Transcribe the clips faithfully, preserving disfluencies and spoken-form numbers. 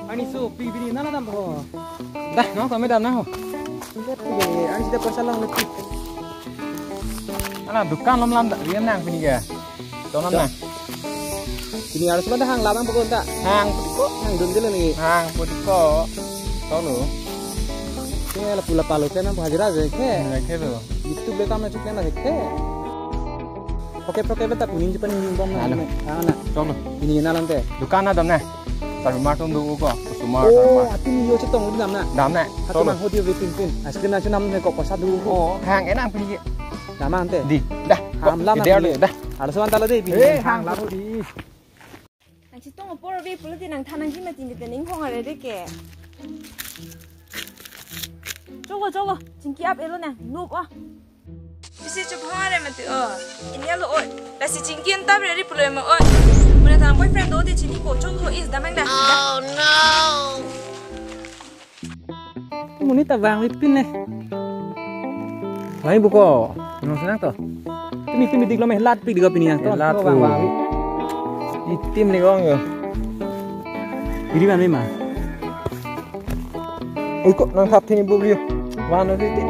Ani so, pi bini nana dam ho. Dah, no, kami dam na ho. Sudah pi, ani sida poisa long lepi. Ana dukan lom lam dak riam nang pini ke. Tong lam na. Pini harus ada hang labang pokok tak? Hang pokok. Hang dun dulu nih. Hang pokok. Tong lo. Ini lapu lapa lo kan apa hajira aja ke. Enggak ke lo. YouTube le kam na chuknya na ke. Oke, oke, beta kuning cepat ning bom na. Alo. Ah, na. Tong lo. Ini na lante. Dukan na dam na. Tapi matum do ko, sumar. Oh, sumar. Ati ni yo chetong dam na. Dam na. Atu tolo. Mang hodi we pin pin. Ice cream na chenam ne ko kosa do ko. Oh, hang enang pini. Dam ante. Di. Dah. Ham lam. Dah. Harus wan tala deh pini. Eh, hang lam di. Nang chetong apor be pulo ti nang thanang ji ma tin te ning hong are de ke. Cholo, cholo. Chingki ap elo na. Nup ah. Isi chup hare mati o. Ini alo oi. Lasi chingki an tap reri pulo emo oi. Muna thang boyfriend do de chini ko chong ho is damang da. Oh no. Muni ta bang wipin ne. Mai buko. Nung senang to. Tumi tumi dik lo me lat pik dik pini yang to. Lat bang bang. Itim ni gong yo. Iri bang ma. Oi ko nang thap thini bubli. Wan ri ti.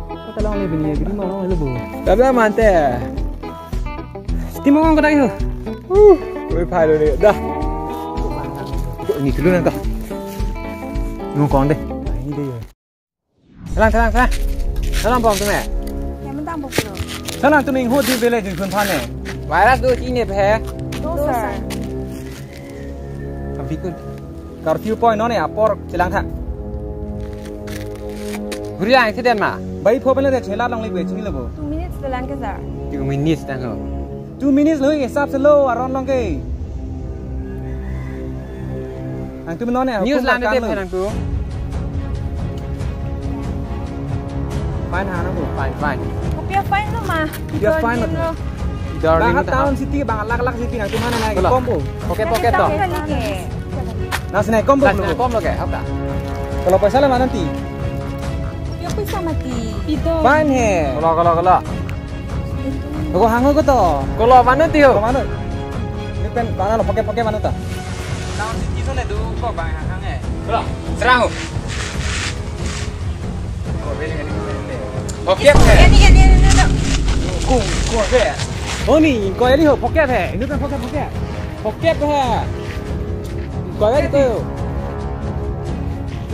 Ko ta long le bini bini mo long le bu. Dabla mante. Siti mo ko dai ho. Uh, oi phai lo le. Dah. Ko ni tulu nang ka. Nung kong de. Ini de yo. Salang salang salang. Salang bom tume. Yang mentang buklo. Salang tuning ho di village sun phane. Virus do chini phe. Do sir. Kami kun. Curfew point non ya apor chelang tha. Guri accident ma. Bai pho pele de chela long le be chini le bo. Two minutes le lang ke sir. Two minutes tang ho. Two minutes lo hisap se lo aron long ke. Nangtum non ya. News lang de phe nangtum. Fine ha nang tu. Fine, fine. Kopi fine lo ma? Kopi fine lo. Bang town city, bang lakh lakh city nangtum mana na. Kolo. Kom po. Pocket, pocket to. Nasi na kom po. Nasi na kom lo ke, apa? Kalau poisa la mana nanti? Kopi poisa mati. Pito. Fine he. Kolo, kolo, kolo. Ko hang ko to. Kolo mana ti ho? Kolo mana? Ini pen mana lo pocket, pocket mana ta? Town city so ne du ko bang hang hang eh. Bro, serang ho. Ko beli ni. Pocket he. Ini, ini, ini, ini. Ko, ko he. Oh ni, ko ini ho pocket he. Ini kan pocket, pocket. Pocket he. Ko ini ko.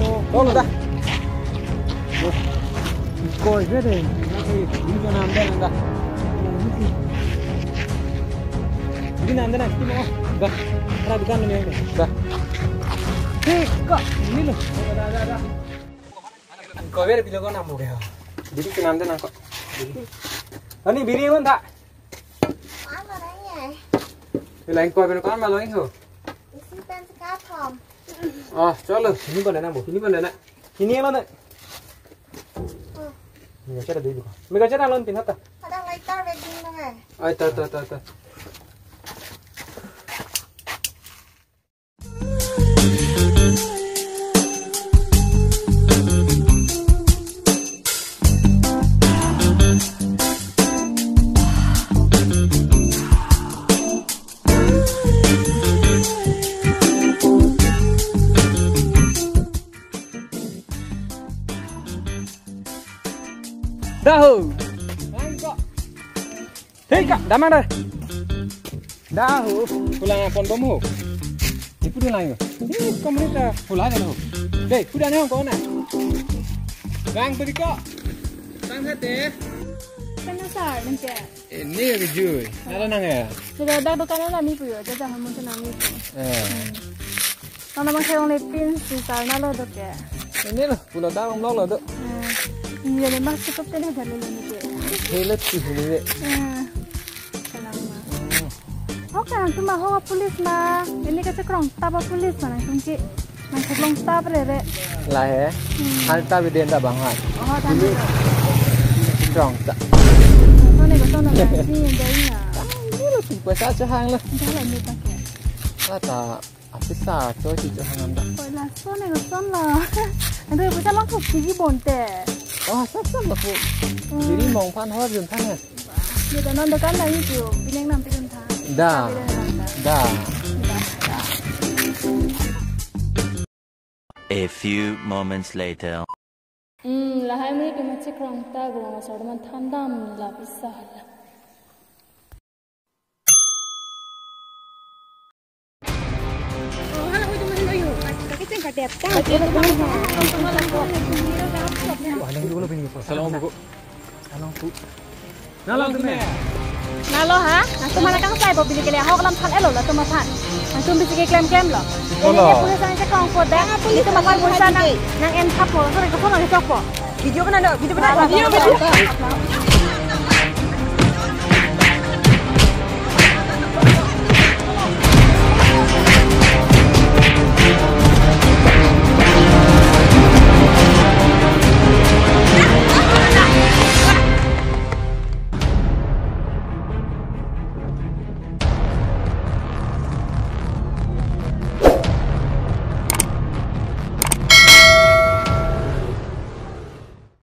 Oh, ko dah. Ko ini deh. Ini ko nam deh nang dah. Ini nam deh nang, ini mo. Dah. Ada dukan ini. Dah. Hei, kok ini lo. Ko beri pilo ko nam mo kya? Biri ke nam deh nang ko. Ani biri mana ta? Mana nanya? Lain ko beri ko mana lo itu? Isi pen sekathom. Ah, chalo. Ini mana nam mo? Ini mana na? Ini mana na? Mega chara dulu. Mega chara lon tin hata. Ada lighter wedding dong eh. Ai ta ta ta ta. Daho. Hei kak, damang dah. Daho. Pulang akon bom ho. Ipu dia lain. Ini komunita pulang kan ho. Dei, kuda nang kona. Bang tadi kok. Tang hati. Penasaran ke? Ini rujui. Ada nang ya? Sudah ada dukan ada ni puyo, jadi jangan mungkin nang itu. Eh. Nana mang kherong lepin si sar na lo do ke. Ini lo, pulo da ong lo lo do. Iya le mas cukup tele dah lo ni ke. Hele ti hele. Salam ma. Oke, nangtum ma ho police ma. Ini ke cekrong tapa police ma nangtum ki. Nang cekrong tapa re re. Lahai. Hal ta biden ta bang ha. Oh, tadi. Cekrong ta. Sana ke sana ke. Sini dari na. Ini lo tu pesa cehang lo. Jalan ni pakai. Ata. Apisa cho si cho hanam da. Koi lason ne lason la. Ando pucha lang kok sigi bonte. Oh, sap sap la ko. Diri mong phan hor jun phan ya. Ye da non da kan da ni tu, pineng nam pineng tha. Da. Da. Da. Da. A few moments later. Hmm, lahai muni kemachi krang ta gurung asor man thandam la bisa la. Nalo ha? Nangtum mana kangsai bo bili kele ahok lam than elo latum aphan. Nangtum bisi keklem klem lo. Olo. Ini police ang cekong koda. Ini tuh makan police nang nang en thapo. Sorry, ke phone nang cokpo. Video kan ada, video kan ada. Video, video.